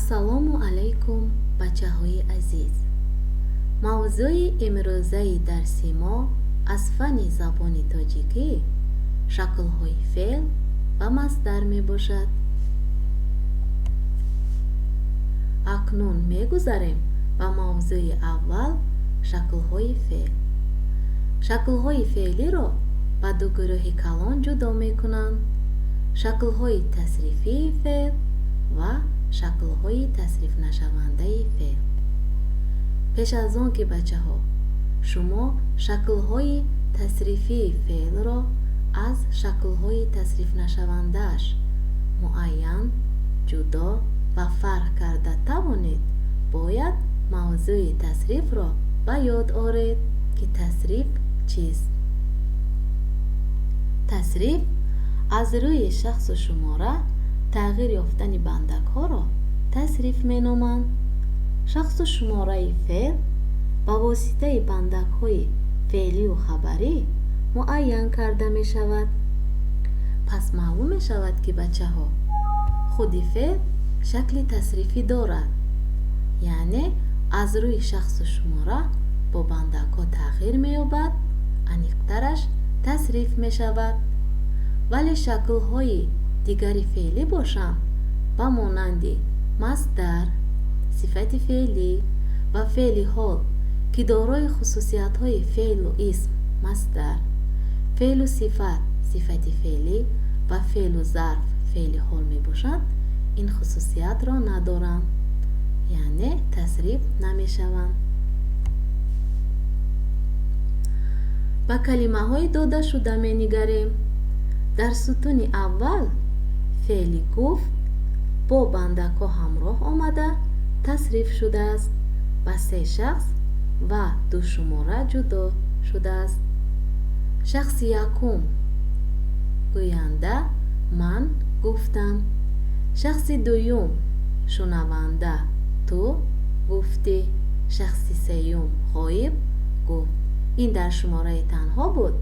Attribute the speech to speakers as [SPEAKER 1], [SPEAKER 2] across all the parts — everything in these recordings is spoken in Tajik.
[SPEAKER 1] Ассалому алайкум, бачаҳои азиз. Мавзӯи имрӯзаи дарси мо аз фанни забони тоҷикӣ шаклҳои феъл ва масдар мебошад. Акнун мегузарем ба мавзӯи аввал шаклҳои феъл. Шаклҳои феълиро ба ду гурӯҳи калон ҷудо мекунанд: шаклҳои тасрифии феъл ва шаклҳои тасрифнашавандаи феъл. Пеш аз он ки, бачаҳо, шумо шаклҳои тасрифии феълро аз шаклҳои тасрифнашавандааш муайян, ҷудо ва фарқ карда тавонед, бояд мавзӯи тасрифро ба ёд оред, ки тасриф чист. Тасриф аз рӯи шахсу шумора тағйир ёфтани бандакҳоро тасриф меноманд. Шахсу шумораи феъл ба воситаи бандакҳои феълию хабарӣ муайян карда мешавад. Пас маълум мешавад, ки, бачаҳо, худи феъл шакли тасрифӣ дорад, яъне аз рӯи шахсу шумора бо бандакҳо тағйир меёбад, аниқтараш тасриф мешавад. Вале шаклҳои дигари феълӣ бошанд, ба монанди масдар, сифати феълӣ ва феъли ҳол, ки дорои хусусиятҳои феълу исм масдар, феълу сифат сифати феълӣ ва феълу зарф феъли ҳол мебошанд, ин хусусиятро надоранд, яъне тасриф намешаванд. Ба калимаҳои додашуда менигарем. Дар сутуни аввал феъли гуфт бо бандакҳо ҳамроҳ омада тасриф шудааст, ба се шахс ва ду шумора ҷудо шудааст. Шахси якум гӯянда ман гуфтам, шахси дуюм шунаванда ту гуфтӣ, шахси сеюм ғоиб гуфт. Ин дар шумораи танҳо буд,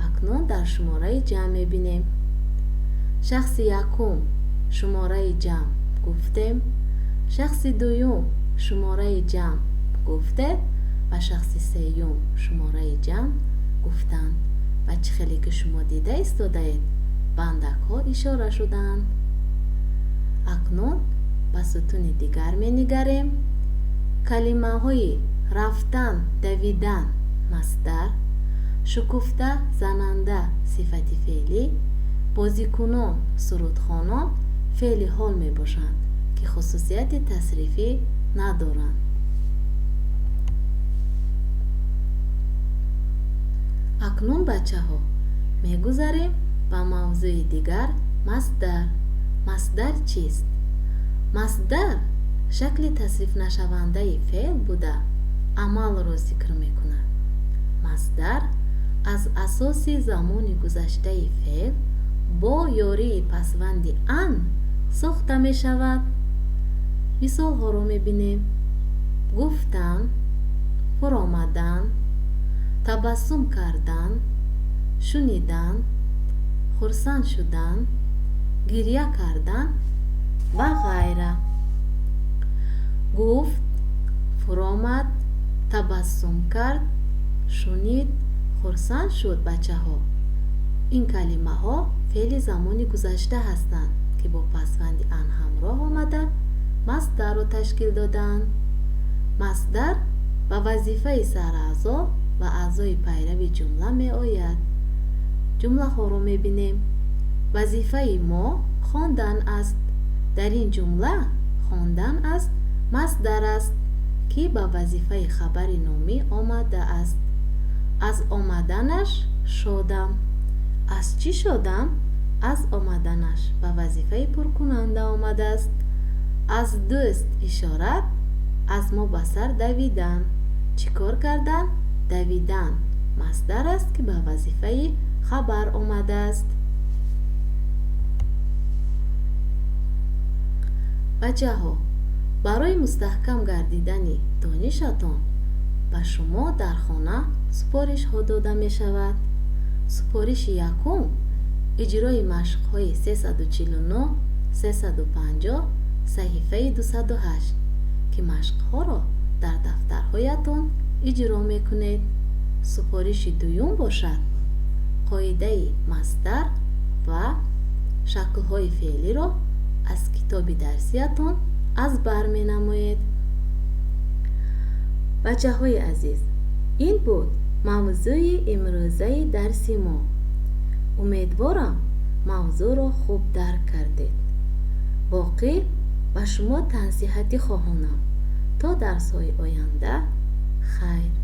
[SPEAKER 1] акнун дар шумораи ҷамъ мебинем. Шахси якум шумораи ҷамъ гуфтем, шахси дуюм шумораи ҷамъ гуфтед ва шахси сеюм шумораи ҷамъ гуфтанд. Ва чӣ хеле ки шумо дида истодаед, бандакҳо ишора шудаанд. Акнун ба сутуни дигар менигарем. Калимаҳои рафтан, давидан масдар, шукуфта, зананда сифати феълӣ, бозикунон, сурудхонон феъли ҳол мебошанд, ки хусусияти тасрифӣ надоранд. Акнун, бачаҳо, мегузарем ба мавзӯи дигар масдар. Масдар чист? Масдар шакли тасрифнашавандаи феъл буда, амалро зикр мекунад. Масдар аз асоси замони гузаштаи феъл бо ёрии пасванди ан сохта мешавад. Мисолҳоро мебинем: гуфтан, фуромадан, табассум кардан, шунидан, хурсанд шудан, гиря кардан ва ғайра. Гуфт, фуромад, табассум кард, шунид, хурсанд шуд. Бачаҳо, ин калимаҳо феъли замони гузашта ҳастанд, ки бо пасванди ан ҳамроҳ омада масдарро ташкил додаанд. Масдар ба вазифаи сараъзо ва аъзои пайрави ҷумла меояд. Ҷумлаҳоро мебинем. Вазифаи мо хондан аст. Дар ин ҷумла хондан аст масдар аст, ки ба вазифаи хабари номӣ омадааст. Аз омаданаш шодам. Аз чӣ шодам? Аз омаданаш ба вазифаи пуркунанда омадааст. Аз дӯст ишорат аз мо ба сар давидан. Чӣ кор кардан? Давидан масдар аст, ки ба вазифаи хабар омадааст. Бачаҳо, барои мустаҳкам гардидани донишатон ба шумо дар хона супоришҳо дода мешавад. Супориши якум иҷрои машқҳои 349, 350 саҳифаи 208, ки машқҳоро дар дафтарҳоятон иҷро мекунед. Супориши дуюм бошад, қоидаи масдар ва шаклҳои феълиро аз китоби дарсиятон аз бар менамоед. Бачаҳои азиз, ин буд мавзӯи имрӯзаи дарси мо. Умедворам, мавзӯъро хуб дарк кардед. Боқӣ ба шумо тансиҳатӣ хоҳонам. То дарсҳои оянда, хайр.